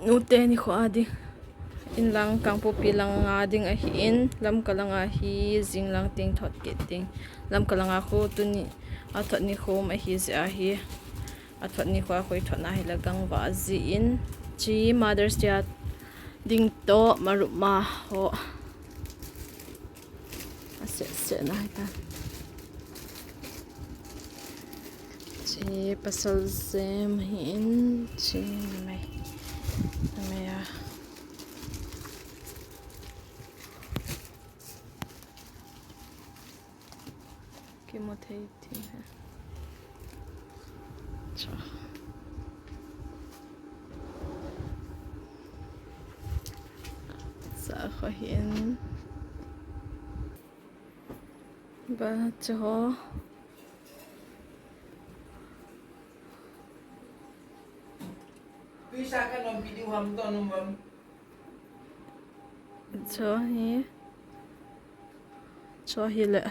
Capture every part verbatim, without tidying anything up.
Nute nikho a ding. In lang Kangpokpi lang a ding ahi in, Lamka lang a hi jing lang ting thot kit ding. Lamka lang a khu tuni a thot nikho um ahi jeh ahi. A thot nikho a khu i thot na hi la gangvah jin. Chi Mother's Day a ding toh marup ma ho. A seh seh na hi ta. Chi pasal jem hi in chi mai. Mai a. Kimu thei thei ha. Cha. Sa kho hin. Ba cho. Pisa ka nom video ham to nom bam. Cho hi. Cho hi le.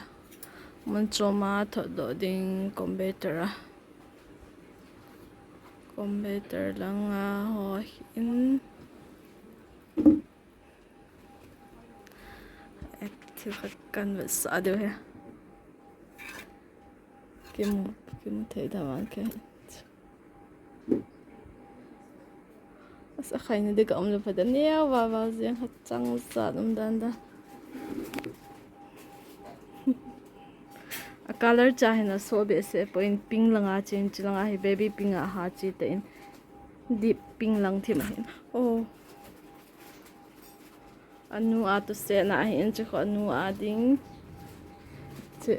Mun cho ma thot do ding computer a. Computer lang a ho hin. Active kan vetsah diu hi. Kimu, kimu thei da man ke. Asa khai ni de ka um le pa da neo va va jeng ha chang sa um dan da. A color cha hin a so behseh poi in pink lang a chen chi lang a hi baby pink a ha chi te in deep pink lang thim a hin. Oh. Anu a tu se na hi in chi kho anu a ding. Chi.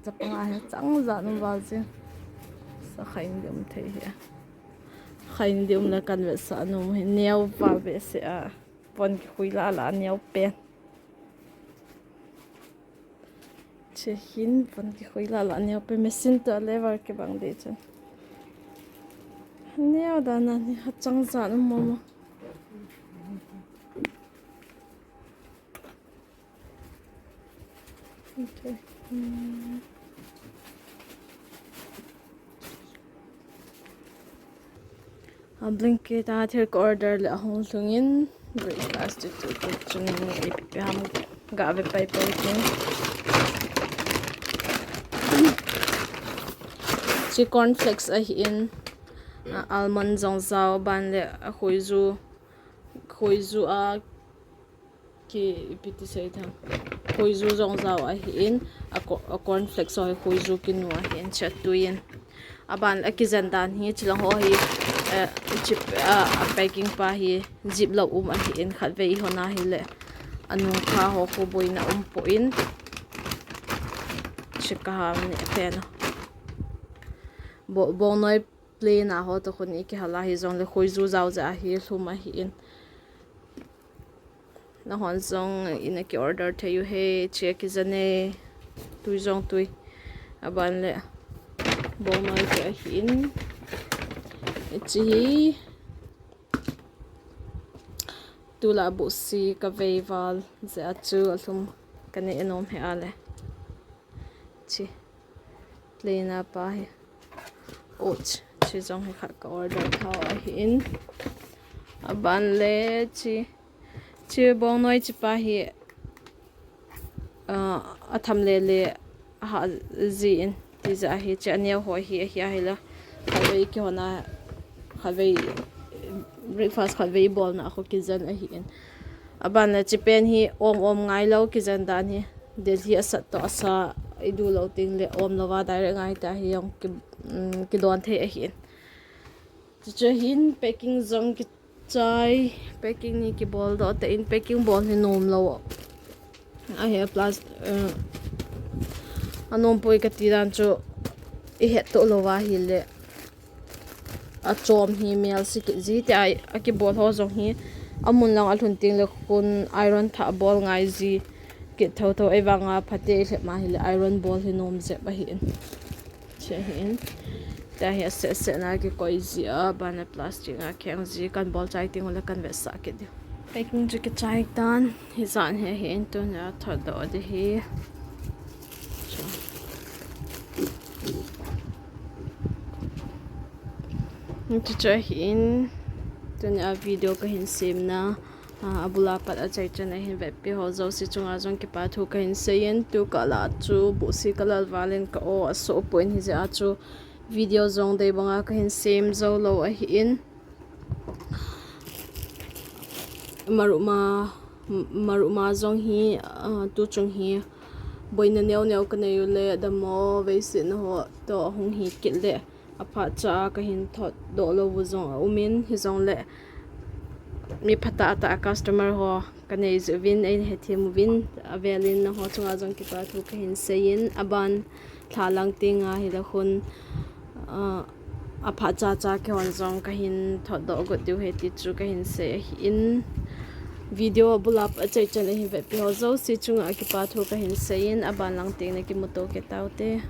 Chapang a hi chang za nu va chi. Sa khai ni de um thei hi. Khai ni de um le kan vetsah nu hi neo va behseh a. Von kikhui la la neo pen. Che hin von kikhui la la neo pen machine to lever kibang de chun. Neo da na ni ha chang za nu mo mo. Okay. Hmm. A Blinkit a thil ka order le ahung lhung in breakfast chu tu tu chun ipi ipi ham ga ve pai pai tin. Chi cornflakes ahi in, a, almond jong jao ban le a khuiju, khuiju a ki ipi ti sei tham. Khuiju jong jao ahi in, a co-, a cornflakes ho hi khuiju kinu ahi in, chet tu in. Aban a kijen dan hi, chilang ho hi, eh, chip, a, a packing pa hi, zip lo um ahi in, khatvei i hon ahi le. Anung kha ho khu boina um poi in. Chika ham ni pen. Bo-, bongnoi plain a ho to khun i kihal a hi jong le khuiju jao jeh a hi lhum ahi in. Nahon jong ina ki order thei u he, chia kijen e, tui jong tui. Aban le, bongnoi te ahi in. Hichi hi, tula busi ka vei val, jeh a chu alhum ka nei anom he a le. Chi. Plain a pa hi. Oats. Chi jong hi khat ka order thau ahi in. Aban le chi. Chi bongnoi chi pa hi. Ah, a tham le le a ha ji in. Ti jeh a hi chi a neo ho hi, hi a hi la. Khatvei kihon a, khatvei breakfast khatvei bolna a khu kijen ahi in. Aban le chi pen hi om om ngai lo kijen dan hi. Delhi a sat to asa i du lo ting le om lo va direct ngai ta hi jong ki, um, kidon thei ahi in. Chuchu hin packing jong kichai, packing ni kibol doh te in packing bol hi nom lo. Ahi a plus, uh, anom poi kati dan chu i het to lo va hi le. A chom hi mel si kit ji ti a, a kibol ho jong hi a mun lang a lhun ting le khun iron thah bol ngai ji kit tho tho ei vang a phate i lhep ma hi le iron bol hi nom jep ahi in. Che hi in. Tia hi a seh seh na kikoi ji a, ban a plastic a kheng ji kan bol chai ting u le kan vetsah kit diu. Packing chu kichai tan, hi jan hi ahi in tun a thot doh di hi. Chu. Hichu chu ahi in. Tunia video kahin semna, ah, abula pat achaichan ahin vetpi ho jouse chunga jong kipa thu kahin seiyin, tukah lah chu buhsi kalal valin ka aw asohpoi, hijeh a chu video jong dei banga kahin sem jou lou ahin. Maruhma, maruhma jong hi, ah, tuchung hi boina neo neo kanei u le, damo veisetna ho toh ahung hi kit le, aphatcha a kahin thotdoh lou u jong aumin, hijongle mi phatah tah a customer ho kanei jeh uvin, eina hethem uvin, avelin nangho chunga jong kipa thu kahin seiyin, aban lha lang tenga hile khun, ah, aphatcha cha kihon jong kahin thotdoh got diu ahi ti chu kahin sei ahin. Video abula pat achaichan ahin vetpi ho jouse chunga kipa thu kahin seiyin, aban lang teng nakimuto kit taute.